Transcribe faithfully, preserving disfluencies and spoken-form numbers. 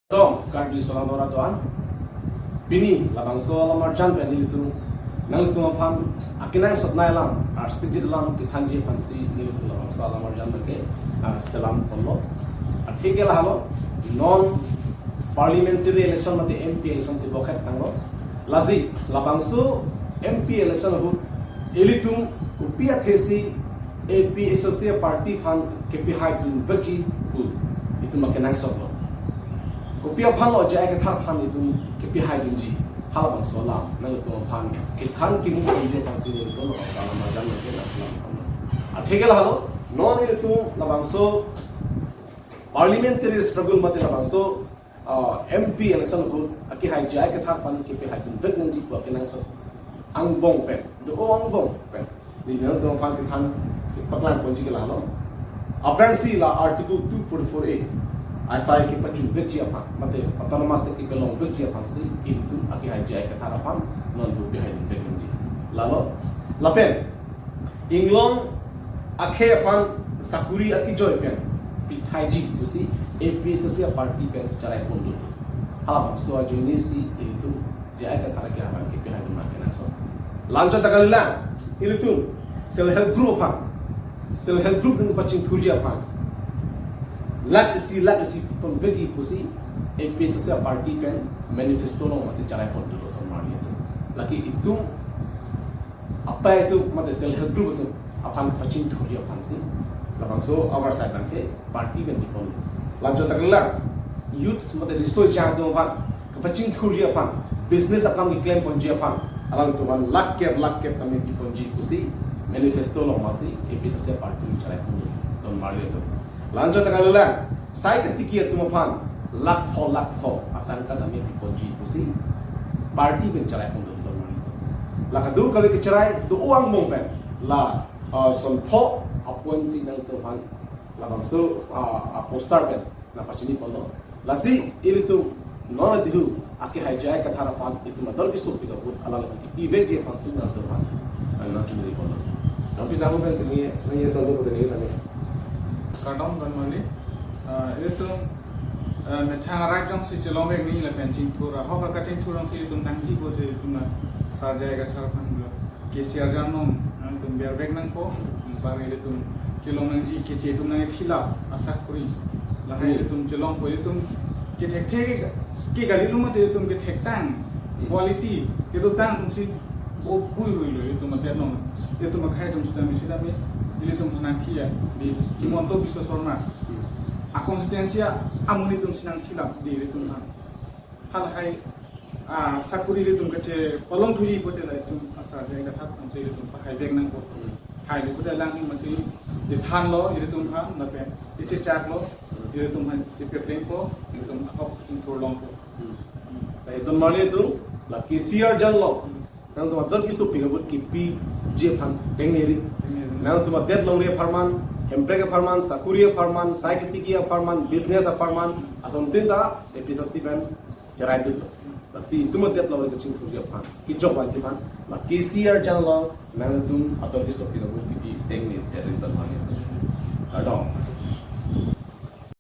Kardom, Karbi Solangdong arat do-an. Pini labangso alam arjan pen nelitum nanglitum aphan akenangsot nai alam, arsik jit alam kethanji aphansi nelitum labangso alam arjan pen ke, ah, selam ponlo. Atheke lahelo, non parliamentary election mate M P election tibokhet tanglo. Lasi labangso M P election ahut ilitum kopi athesi A P H L C party aphan kepihaidun vekji pu itum akenangsotlo. Kopi aphanlo J I Kathar aphan itum kepihaidunji, halabangso alam nanglitum aphan kethan kimu ponji aphansi nelitum labangso alam arjan pen ke nangselam ponlo. Atheke lahelo, non ilitum labangso parliamentary struggle mate labangso, ah, M P election ahut akehai J I Kathar aphan kepihaidun vek nangji pu akenangsot angbong pen, do-o angbong pen nelitum aphan kethan kepaklang ponji ke lahelo. Aphrangsi la Article two forty-four A asai kepachun vekji aphan mate autonomous state kepalong vekji aphansi ilitum akehai J I Kathar aphan non vote pihaidun vek nangji. Lahelo, lapen inglong akhei aphan sakuri akejoi pen pithaiji pusi A P H L C party pen cherai pondun. Halabangso ajoinesi ilitum J I Kathar ke aphan kepihaidun akenangsot. La-anchot ta kalilang, ilitum self help group aphan, self help group atum pachingthurji aphan lakh isi lakh isi ton vekji pusi A P H L C party pen manifesto along masi cherai pondunlo ton marli atum. Lake itum apai atum mate self help group atum aphan pachingthurji aphansi labangso oversight abang ke party pen kepon. La-anchot ta kalilang, youths mate riso ejang atum aphan kapachingthurji aphan, business akam keklem ponji aphan alangtum aphan lakh kep lakh kep tame piponji pusi manifesto along masi A P H L C party cherai pondun ton marli atum. La-anchot ta kalilang, sai ketiki atum aphan lakh pho lakh pho atangka tame piponji pusi party pen cherai pondun ton marli atum. La kadokave kecherai do-o angbong pen la, ah, son pho apotsi nangtum aphan labangso, ah, ah, poster pen nangpachini ponlo. Lasi ilitum non adihu akehai J I Kathar aphan itum ador kesopik avote alang kepivekji aphansi nangtum aphan, ah, nangchunri ponlo. Nangpi jang pen tini nangji ason do tini nangji. Kardom don marli. Ah, ilitum, ah, methang arai jongsi chelong vek nangji lapen chingthur ahok akachingthur jongsi ilitum nangji pulote ilitum la Sar J I Kathar aphan lo. K C R arjan along nangtum ber vek nangpo, anpar ilitum kelong nangji keche atum nangkethilap asakuri. Lahai Hmm. ilitum chelongpo, ilitum kethekthe ke, ke kali lo mate ilitum kethektang, Hmm. quality kedotang atumsi bo bui ruilo ilitum adet along. Ilitum akhei atum sitame sitame ilitum aphan nangthiya, dei Hmm. Himanta Biswa Sarma. Hmm. A constituency amonit atumsi nangthilap, dei ilitum aphan. Halahai, ah, sakuri ilitum kachepalongthuji pulote la itum asar J I Kathar aphansi ilitum pahai vek nangpo. Hmm. Hailo pulote alang masi ithanlo ilitum aphan, lapen ichechaklo, Hmm. ilitum aphan ipeplengpo, ilitum ahok chingthur longpo. Hmm. Hmm. Lapen don marli atum, la K C R arjan along Hmm. nangtum ador kesopik avote kepiji aphan tengneri. Tengneri. Nangtum adet longri apharman, hemprek apharman, sakuri apharman, sai ketiki apharman, business apharman, asontin ta A P H L C pen cherai dun. Lasi itum adet longri kachingthurji aphan, kejok vanji aphan, la K C R arjan along nangtum ador kesopik avote kepi tengneri, eri don marli atum. Kardom.